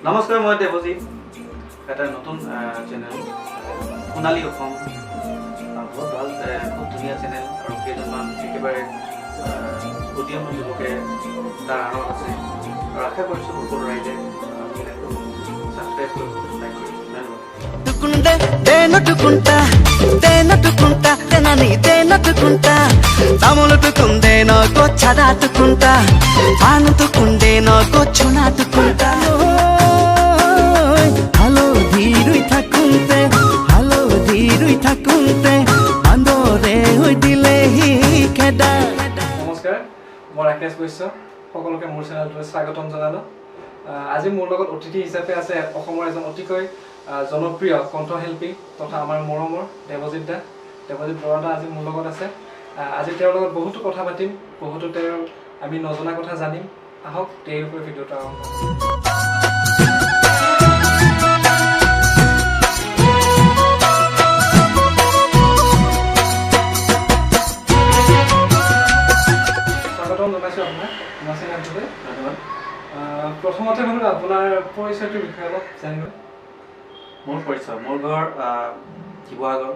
নমস্কাৰ, মই দেৱজিত। এটা নতুন চেনেল সোণালী অসম, বহুত ভাল, খুব ধুনীয়া চেনেল আৰু কেইজনমান একেবাৰে উদীয়মান যুৱকে তাৰ আঁৰত আছে আৰু আশা কৰিছোঁ সকলো ৰাইজে চেনেলটো ছাবস্ক্ৰাইব কৰিব, লাইক কৰিব। ধন্যবাদ। নমস্কাৰ, মই ৰাকেশ বৈশ্য, সকলোকে মোৰ চেনেলটোলৈ স্বাগতম জনালোঁ। আজি মোৰ লগত অতিথি হিচাপে আছে অসমৰ এজন অতিকৈ জনপ্ৰিয় কণ্ঠশিল্পী তথা আমাৰ মৰমৰ দেৱজিত দা। দেৱজিত বৰা দা আজি মোৰ লগত আছে। আজি তেওঁৰ লগত বহুতো কথা পাতিম, বহুতো তেওঁৰ আমি নজনা কথা জানিম। আহক, দেৰি নকৰি ভিডিঅ'টো আৰম্ভ কৰোঁ। স্বাগতম জনাইছোঁ আপোনাক আমাৰ চেনেলটোলৈ। ধন্যবাদ। প্ৰথমতে বাৰু আপোনাৰ পৰিচয়টোৰ বিষয়ে অলপ জানিব। মোৰ পৰিচয়, মোৰ ঘৰ শিৱসাগৰ,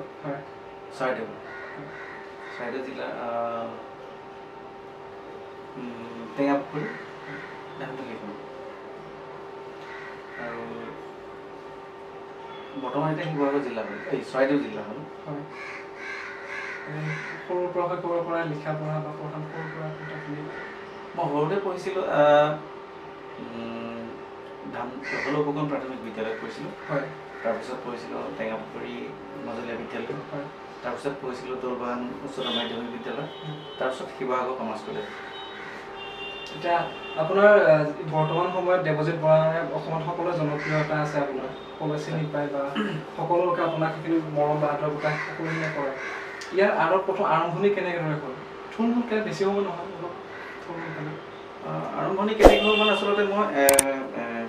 চৰাইদেউ চৰাইদেউ জিলাৰ টেঙাপুখুৰী ধানতলিখন আৰু বৰ্তমান এতিয়া শিৱসাগৰ জিলা হ'ল, এই চৰাইদেউ জিলা হ'ল। হয়, সৰুৰ পৰা, শৈশৱৰ পৰা লিখা পঢ়া বা পঢ়া সৰুৰ পৰা ক'ত আপুনি? মই সৰুতে পঢ়িছিলোঁ ধান হলৌ উপকৰণ প্ৰাথমিক বিদ্যালয়ত পঢ়িছিলোঁ। তাৰপিছত পঢ়িছিলোঁ টেঙাপুখুৰী মাজুলীয়া বিদ্যালয়। তাৰপিছত পঢ়িছিলোঁ দৌলবাগান উচ্চতৰ মাধ্যমিক বিদ্যালয়। তাৰপিছত শিৱসাগৰ কমাৰ্চ কলেজ। এতিয়া আপোনাৰ বৰ্তমান সময়ত দেৱজিত বৰা নামে অসমত সকলোৱে জনপ্ৰিয়তা আছে, আপোনাৰ সকলোৱে চিনি পায় বা সকলো লোকে আপোনাক সেইখিনি মৰম বা আদৰ গোটাই সকলোখিনিয়ে কৰে। ইয়াৰ আঁৰত প্ৰথম আৰম্ভণি কেনেদৰে হ'ল? থুলমূলকৈ, বেছি সময় নহয়, অলপ থুলমূলকৈ। আৰম্ভণি কেনেকৈ হ'ল মানে আচলতে মই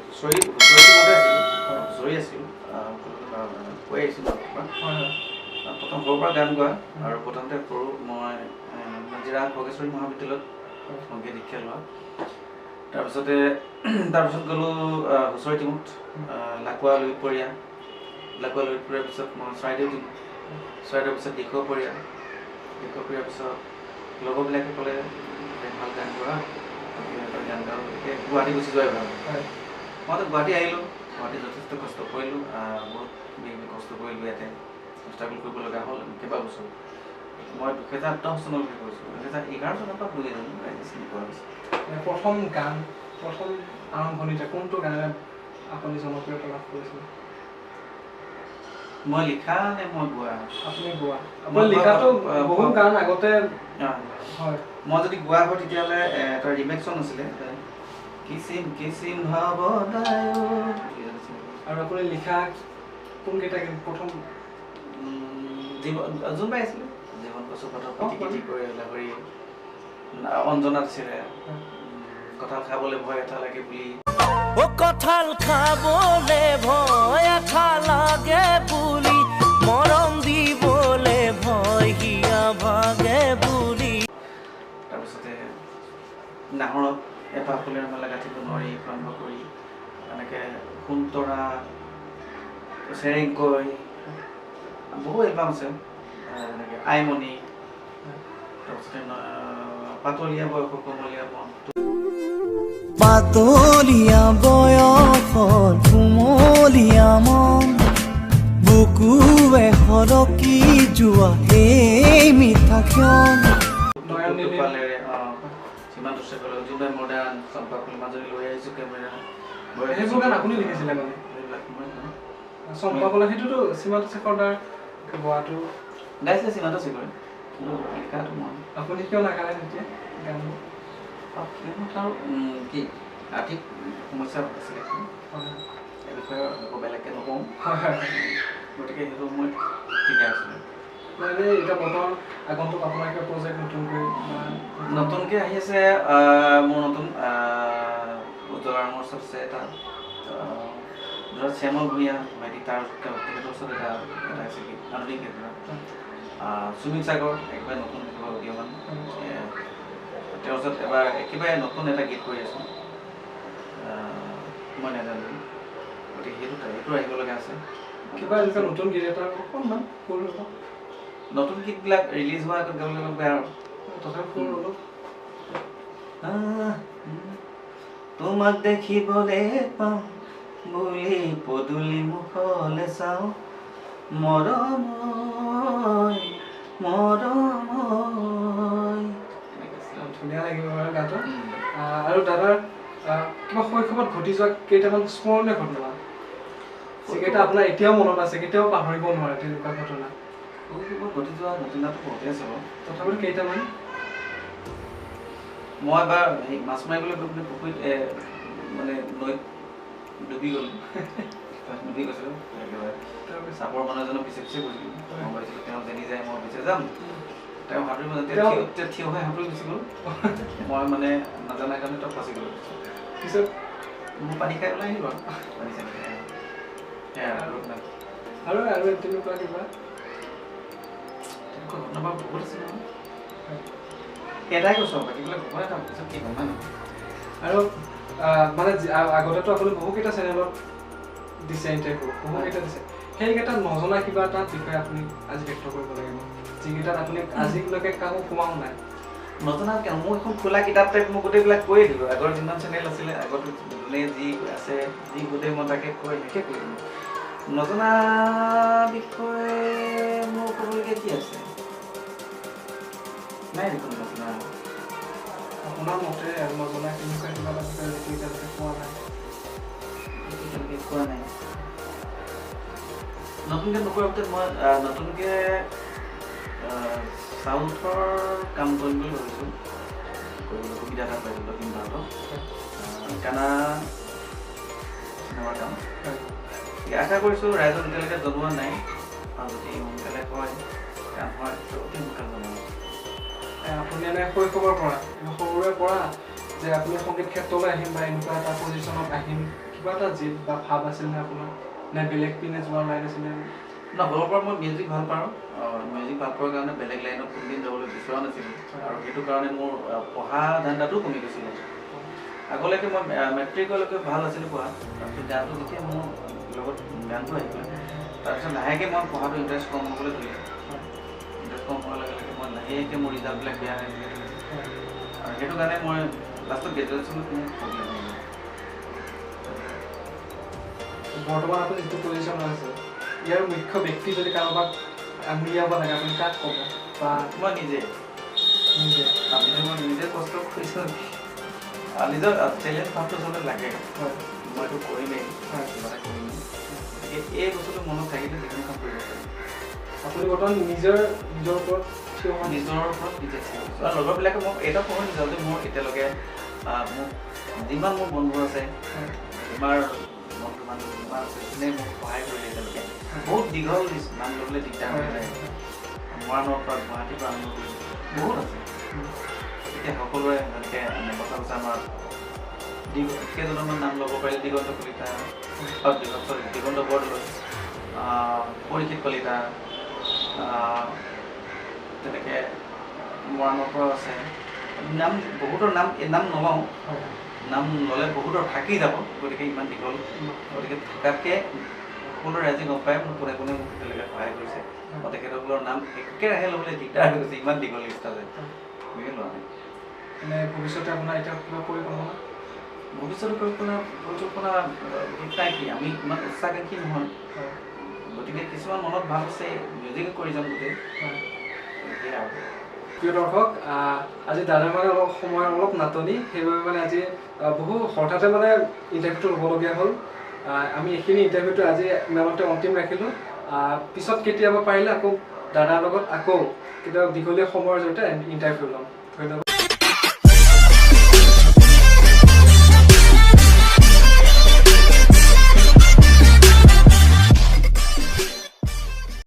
হুঁচৰি হুঁচৰি টীমতে আছিলোঁ, হুঁচৰি আছিলোঁ, কৈ আহিছিলোঁ আগৰ পৰা। হয় হয় প্ৰথম সৰুৰ পৰা গান গোৱা আৰু প্ৰথমতে সৰু মই নাজিৰা খগেশ্বৰী মহাবিদ্যালয়ত সংগীত দীক্ষা লোৱা। তাৰপিছতে তাৰপিছত গ'লোঁ হুঁচৰি টীমত, লাকুৱা লুইতপৰীয়া। লাকুৱা লুইতপৰীয়াৰ পিছত মই চৰাইদেউ টীম, চৰাইদেউৰ পিছত দিখৌপৰীয়া, দিখৌপৰীয়াৰ পিছত লগৰবিলাকে ক'লে যে ভাল গান গোৱা, গতিকে তই গান গাওঁ, গতিকে গুৱাহাটী গুচি যোৱাই ভাল। মইতো গুৱাহাটী আহিলোঁ, গুৱাহাটী যথেষ্ট কষ্ট কৰিলোঁ, বহুত কিবা কিবি কষ্ট কৰিলোঁ, ইয়াতে ষ্ট্ৰাগল কৰিব লগা হ'ল কেইবা বছৰ। মই 2010 চনলৈকে কৰিছোঁ, 2011 চনৰ পৰা দুই এজন ৰাইজে চিনি পোৱা হৈছে। মানে প্ৰথম গান, প্ৰথম আৰম্ভণিতে কোনটো গানেৰে আপুনি জনপ্ৰিয়তা লাভ কৰিছিল? মই লিখা নে মই গোৱা? আপুনি গোৱা। মই আপুনি লিখাটো গোৱা, বহু গান আগতে। হয়। মই যদি গোৱা হয় তেতিয়াহ'লে এটা ৰিমেক চং আছিলে, কিচিম কিচিম ভাৱনাই। আৰু আপুনি লিখা কোনকেইটা গান প্ৰথম? জীৱন জোনবাই আছিলে, জীৱন কচু পাতৰ পিটি পিটি কৰি লাহৰি, অঞ্জনাত আছিলে, কঁঠাল খাবলৈ ভয় এটা লাগে বুলি। ও কঁঠাল খাবলে ভয় আঠা লাগে বুলি, মৰম দিবলে ভয় হিয়া ভাগে বুলি। তাৰপিছতে নাহৰত এপাহ ফুলেৰ মালা গাঁঠিব নোৱাৰি আৰম্ভ কৰি এনেকৈ সোণতৰা, চেৰেংকৈ, বহু এলবাম আছে এনেকৈ আইমণি, তাৰপিছতে পাতলীয়া বয়সৰ কোমলীয়া মন। পাতলীয়া বয়সৰ কুমলীয়া মন, বুকুৱে সৰকি যোৱা এই মিঠা ক্ষণ। নয়ন নীলিম। টোপালেৰে, সীমান্ত শেখৰ, জোনবাই মডাৰ্ণ, চম্পাফুল, মাজুলী লৈ আহিছোঁ কেমেৰা। সেইবোৰ গান আপুনি লিখিছিলে মানে? সেইবিলাক মই নহয়। চম্পাফুল সেইটোতো সীমান্ত শেখৰ দাৰ গোৱাটো। গাইছিলে সীমান্ত শেখৰে, কিন্তু লিখাটো মই। আপুনি কিয় নাগালে তেতিয়া গানবোৰ? কিয়নো তাৰ কি আৰ্থিক সমস্যা আছিলে, এই বিষয়ে আকৌ বেলেগকৈ নকওঁ। হয় হয় হয়। গতিকে সেইটো সময়ত ঠিকে আছিলে। মানে এতিয়া বৰ্তমান আগন্তুক আপোনাৰ কিবা প্ৰজেক্ট নতুনকৈ বা? নতুনকৈ আহি আছে, মোৰ নতুন উজ্জ্বল আৰামৰ ওচৰত আছে এটা, ধৰক শ্যামল ভূঞা ভাইটি, তাৰ তেখেতৰ ওচৰত এটা এটা আছে গীত, আধুনিক গীত এটা। সুমিত সাগৰ একেবাৰে নতুন, একেবাৰে উদীয়মান, তেওঁৰ ওচৰত এবাৰ একেবাৰে নতুন এটা গীত কৰি আছোঁ, মই নাজানো। গতিকে সেইটো আহিব লগা আছে। কিবা এনেকুৱা নতুন গীত এটা অকণমান সুৰ অলপ, নতুন গীতবিলাক ৰিলিজ হোৱাৰ আগত গাবলৈ অলপ বেয়া আৰু তথাপি সুৰ অলপ। তোমাক দেখিবলৈ পাওঁ বুলি পদূলি মুখলে চাওঁ, মৰমৈ মৰমৈ। ধুনীয়া লাগিব বাৰু গানটো। আৰু দাদাৰ কিবা শৈশৱত ঘটি যোৱা কেইটামান স্মৰণীয় ঘটনা, যিকেইটা আপোনাৰ এতিয়াও মনত আছে, কেতিয়াও পাহৰিব নোৱাৰে তেনেকুৱা ঘটনা? শৈশৱত ঘটি যোৱা ঘটনাটো বহুতেই আছে বাৰু, তথাপিও কেইটামান। মই এবাৰ মাছ মাৰিবলৈ গৈ পিনে পুখুৰীত মানে নৈত ডুবি গ'লোঁ, ডুবি গৈছিলোঁ একেবাৰে। চাপৰ মানুহ এজনৰ পিছে পিছে গৈছিলোঁ, মই ভাবিছিলোঁ তেওঁ যেনি যায় মই পিছে যাম, তেওঁ সাঁতুৰিব যেতিয়া থিয় হৈ সাঁতুৰি গুচি গ'ল, মই মানে নাজানাৰ কাৰণে তেওঁ ফচি গ'লোঁ। পিছত মোৰ পানী খাই ওলাই আহিলোঁ আৰু পানী চানী খাই সেয়াই। আৰু আৰু তেনেকুৱা কিবা তেনেকুৱা ঘটনা বাৰু বহুত আছে নহয়, এটাই কৈছোঁ বাকীবিলাক ঘটনা এটা পিছত কি ক'ম। আৰু মানে আগতেতো আপুনি বহুকেইটা চেনেলত দিছে ইণ্টাৰভিউ, বহুকেইটা দিছে, সেইকেইটা নজনা কিবা এটা বিষয়ে আপুনি আজি ব্যক্ত কৰিব লাগিব, যিকেইটাত আপুনি আজিলৈকে কাকো কোৱাও নাই। নজনা মোৰ এখন খোলা কিতাপ টাইপ, মই গোটেইবিলাক কৈয়ে দিলোঁ। আগৰ যিমান চেনেল আছিলে, আগত যোনে যি আছে যি সোধে মই তাকে কৈ শেষে কৰি দিলোঁ। নজনা বিষয়ে মোৰ ক'বলগীয়া কি আছে? নাই দেখোন নজনা। আপোনাৰ মতে নজনা কেনেকুৱা কিবা এটা বিষয়ে যিটো এতিয়ালৈকে কোৱা নাই? এতিয়ালৈকে কোৱা নাই। নতুনকৈ নকৰাৰ ভিতৰত মই নতুনকৈ চাউথৰ কাম কৰিম বুলি ভাবিছোঁ, কৰিবলৈ সুবিধা এটা পাইছোঁ দক্ষিণ ভাৰতৰ কানা চিনেমাৰ কাম। আশা কৰিছোঁ ৰাইজক এতিয়ালৈকে জনোৱা নাই, আৰু যদি সোনকালে কয় কাম হয় তো অতি সোনকালে জনোৱা। আপুনি এনে শৈশৱৰ পৰা, সৰুৰে পৰা যে আপুনি সংগীত ক্ষেত্ৰলৈ আহিম বা এনেকুৱা এটা পজিশ্যনত আহিম, কিবা এটা জিদ বা ভাৱ আছিল নে আপোনাৰ, নে বেলেগ পিনে যোৱাৰ লাইন আছিলে? ন, সৰুৰ পৰা মই মিউজিক ভাল পাওঁ। মিউজিক ভাল পোৱাৰ কাৰণে বেলেগ লাইনত কোনদিন যাবলৈ বিচৰা নাছিলোঁ, আৰু সেইটো কাৰণে মোৰ পঢ়া ধান্দাটোও কমি গৈছিলে। আগলৈকে মই মেট্ৰিকলৈকে ভাল আছিলোঁ পঢ়া, তাৰপিছত গানটো যেতিয়া মোৰ লগত গানটো আহি গ'ল, তাৰপিছত লাহেকৈ মই পঢ়াটো ইণ্টাৰেষ্ট কম হ'বলৈ ধৰিলে। ইণ্টাৰেষ্ট কম হোৱাৰ লগে লগে মই লাহেকৈ মোৰ ৰিজাল্টবিলাক বেয়া হৈ গ'ল, আৰু সেইটো কাৰণে মই লাষ্টত গ্ৰেজুৱেশ্যনত মোৰ প্ৰব্লেম হৈ গ'ল। বৰ্তমান আপুনি যিটো পজিশ্যনত আছে, ইয়াৰ মুখ্য ব্যক্তি যদি কাৰোবাক আঙুলিয়াব লাগে, আপুনি কাক ক'ব? বা মই নিজে নিজে মই নিজে কষ্ট কৰিছোঁ, নিজৰ চেলেঞ্জ ভাৱটো আচলতে লাগে, মই এইটো কৰিমেই, কিবা এটা কৰিমেই। গতিকে এই বস্তুটো মনত থাকিলে যিকোনো কাম কৰিব পাৰি। আপুনি বৰ্তমান নিজৰ নিজৰ ওপৰত থিয় হোৱা, নিজৰ ওপৰত নিজে থিয় হৈছোঁ। আৰু লগৰবিলাকে মোক এটা ক'ব নিজাওঁ যে মোৰ এতিয়ালৈকে মোক যিমান মোৰ বন্ধু আছে, তোমাৰ বন্ধু বান্ধৱ যিমান আছে, যোনে মোক সহায় কৰিলে এতিয়ালৈকে, বহুত দীঘল লিষ্ট, নাম ল'বলৈ দিগদাৰ হৈ যায়। মৰাণৰ পৰা গুৱাহাটীৰ পৰা আৰম্ভ কৰি বহুত আছে। এতিয়া সকলোৰে যেনেকৈ কথা কৈছে, আমাৰ কেইজনমান নাম ল'ব পাৰিলে দিগন্ত কলিতা, চৰি দিগন্ত বৰদলৈ, পৰীক্ষিত কলিতা, তেনেকৈ মৰাণৰ পৰাও আছে নাম, বহুতৰ নাম নাম নলওঁ, নাম ল'লে বহুতৰ থাকি যাব, গতিকে ইমান দীঘল, গতিকে থকাতকৈ সকলো ৰাইজে গম পায় মোক কোনে কোনে মোক এতিয়ালৈকে সহায় কৰিছে। মই তেখেতসকলৰ নাম একেৰাহে ল'বলৈ দিগদাৰ হৈ গৈছে, ইমান দীঘল লিষ্ট আছে, গতিকে লোৱা নাই। মানে ভৱিষ্যতে আপোনাৰ এতিয়া কিবা পৰিকল্পনা? ভৱিষ্যতৰ পৰিকল্পনা বিশেষ নাই, কি আমি ইমান উচ্চাকাংক্ষী নহয়, গতিকে কিছুমান মনত ভাৱ আছে মিউজিকে কৰি যাম গোটেই। প্ৰিয় দৰ্শক, আজি দাদাৰ মানে অলপ সময়ৰ অলপ নাটনি, সেইবাবে মানে আজি বহু হঠাতে মানে ইণ্টাৰভিউটো ল'বলগীয়া হ'ল। আমি এইখিনি ইণ্টাৰভিউটো আজি ইমানতে অন্তিম ৰাখিলোঁ। পিছত কেতিয়াবা পাৰিলে আকৌ দাদাৰ লগত আকৌ কেতিয়াবা দীঘলীয়া সময়ৰ জৰিয়তে ইণ্টাৰভিউ ল'ম। ধন্যবাদ।